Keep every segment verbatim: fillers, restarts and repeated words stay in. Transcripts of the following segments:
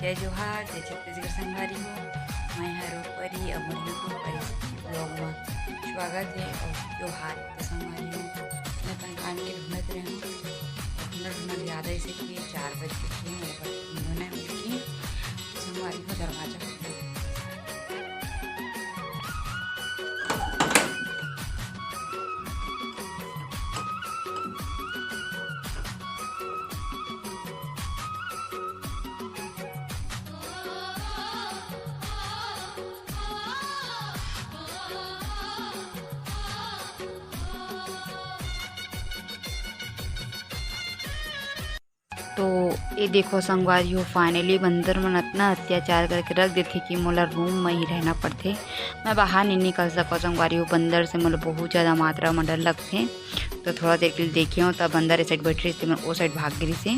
जय जोहार, जय छत्तीसगढ़ संगवारी हो। मैं हर रूपरी अउ मोर YouTube पर vlog में स्वागत है। और जोहार तो संगवारी हो, मैं अपन कान के ढूंढत रहे हूँ, ढूंढत ढूंढत याद आई से कि चार बज के थे, मैं अपन ढूंढना है मिलके। तो संगवारी हो, दरवाजा खुला। तो ये देखो संगवारी हो, finally बंदर मन अतना अत्याचार करके रख देथे कि मोला रूम में ही रहना पड़थे। मैं बाहर नहीं निकल सको संगवारी हो, बंदर से मोला बहुत ज़्यादा मात्रा में डर लगथे। तो थोड़ा देर के लिए देखे हो, तब बंदर ए side बैठ रहिस, मैं ओ side भाग गिरिस हे।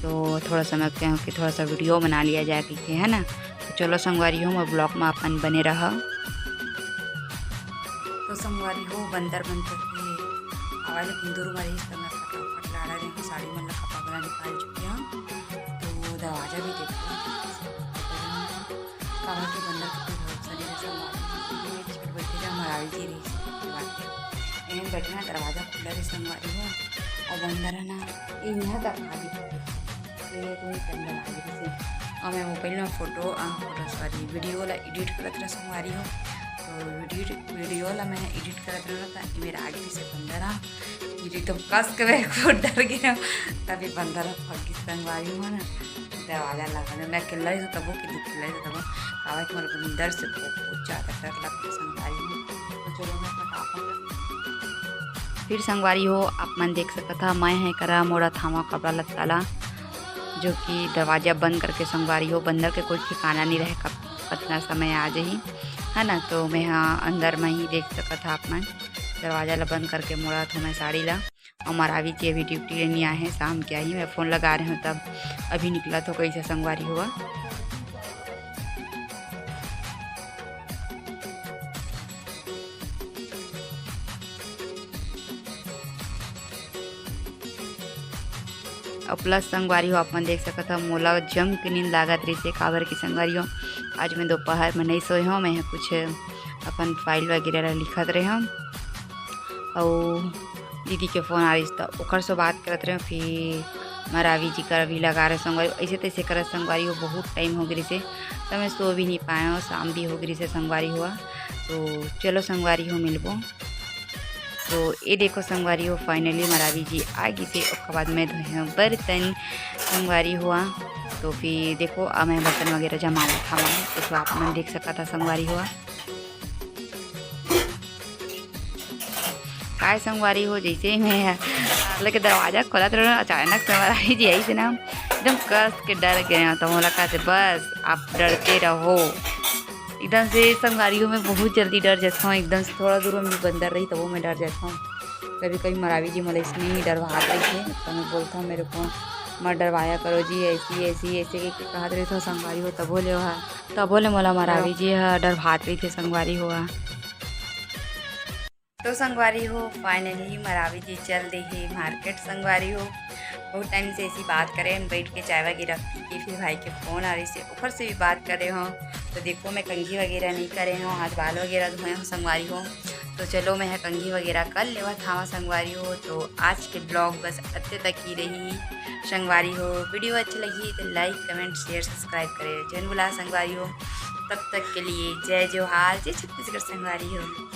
तो थोड़ा समय के कि थोड़ा सा video बना लिया जाए कहिके, है ना। तो चलो संगवारी हो, मोर vlog में अपन बने रहा। तो संगवारी हो, बंदर मन तो के आवाज कुंदूर मारिस, तो मैं फटाफट लाड़ा रही हूँ, साड़ी मन ला कपड़ा वाला निकाल चुकी हूँ। तो दरवाजा भी देखो, काबर के बंदर के कोई भरोसा नहीं रहे संगवारी हो। ये छठ बैठे जा मरावी जी रही बात है। एहन बैठे ना, दरवाजा खुला रहे संगवारी हो, और बंदर है ना, ये यहाँ तक आ गई। ये कोई बंदर आ गई से। और मैं mobile में photo, आ, photo, sorry, video ला edit करत रहा संगवारी हो। तो edit, video ला मैं edit करत रहा था, ये मेरा आगे से बंदर आ, ये एकदम कस के मैं खुद डर गया। तभी बंदर आ भाग गई संगवारी हो ना। दरवाजा लगा दे। मैं अकेला ही तो तबो कि दू अकेला ही तो तबो। काबर कि मोला बंदर से बहुत ज़्यादा डर लगता संगवारी हो। तो चलो मैं फटाफट। फिर संगवारी हो, आप मन देख सकत हा, मैं है करा मोड़ा थामा कपड़ा लत्ता ला, जो कि दरवाजा बंद करके संगवारी हो, बंदर के कोई ठिकाना नहीं रहे, कब कतना समय आ जाही, है ना। तो मैं हा अंदर में ही देख सकत हा आप मन, दरवाजा ला बंद करके मोड़ा था मैं साड़ी ला। अमर अभी जी अभी duty ले नहीं आए हैं, शाम के आही। मैं phone लगा रहे हूँ तब अभी निकला तो कैसे संगवारी हुआ। और plus संगवारी हो, आप मन देख सकत हव, मोला जम के नींद लागत रहिसे, काबर कि संगवारी हो, आज मैं दोपहर में नहीं सोए हव, मैं कुछ अपन file वगैरह ला लिखत रहे हव। अउ दीदी के phone आ रहिस, त ओकर से बात करत रहे हव, फिर मैं रावी जी कर भी लगा रहे संगवारी हो, ऐसे तैसे करत संगवारी हो, बहुत time हो गिरिसे, त मैं सो भी नहीं पाए हव, शाम भी हो गिरिसे संगवारी हो। तो चलो संगवारी हो, मिलबो। तो ये देखो संगवारी हो, finally मरावी जी आ गिसे। ओकर बाद मैं धोए हव बर्तन संगवारी हुआ। तो फिर देखो, अब मैं बर्तन वगैरह जमावत हवं, तो आप मन देख सकत हा संगवारी हुआ। काय संगवारी हो, जैसे ही मैं लेके दरवाजा खोलत रहे, अचानक से मरावी जी आई से ना, एकदम कस के डर गए। तो मोला कहते, "बस आप डरते रहो।" एकदम से संगवारी हो, मैं बहुत जल्दी डर जाता हूँ, एकदम से थोड़ा दूर में भी बंदर रही तबो मैं डर जाता हूँ। कभी कभी मरावी जी मोला इसने ही डरवात रहिथे, तो मैं बोलता हूँ, "मेरे को मत डरवाया करो जी, ऐसी ऐसी ऐसे के कहत रहिथे संगवारी हो।" तबो ले वह, तबो ले मोला मरावी जी ह डरवात रहिथे संगवारी हो। तो संगवारी हो, finally मरावी जी चल दे हे market संगवारी हो। बहुत time से ऐसी बात करे, हम बैठ के चाय वगैरह पी के, फिर भाई के phone आ रहिसे, ओकर से भी बात करे हो। तो देखो, मैं कंघी वगैरह नहीं करे हो, आज बाल वगैरह धोए हो संगवारी हो। तो चलो, मैं कंघी वगैरह कर लेवत हावा संगवारी हो। तो आज के vlog बस अत्ते तक ही रही संगवारी हो। Video अच्छी लगी तो like, comment, share, subscribe करे झन भुला संगवारी हो। तब तक के लिए जय जोहार, जय छत्तीसगढ़ संगवारी हो।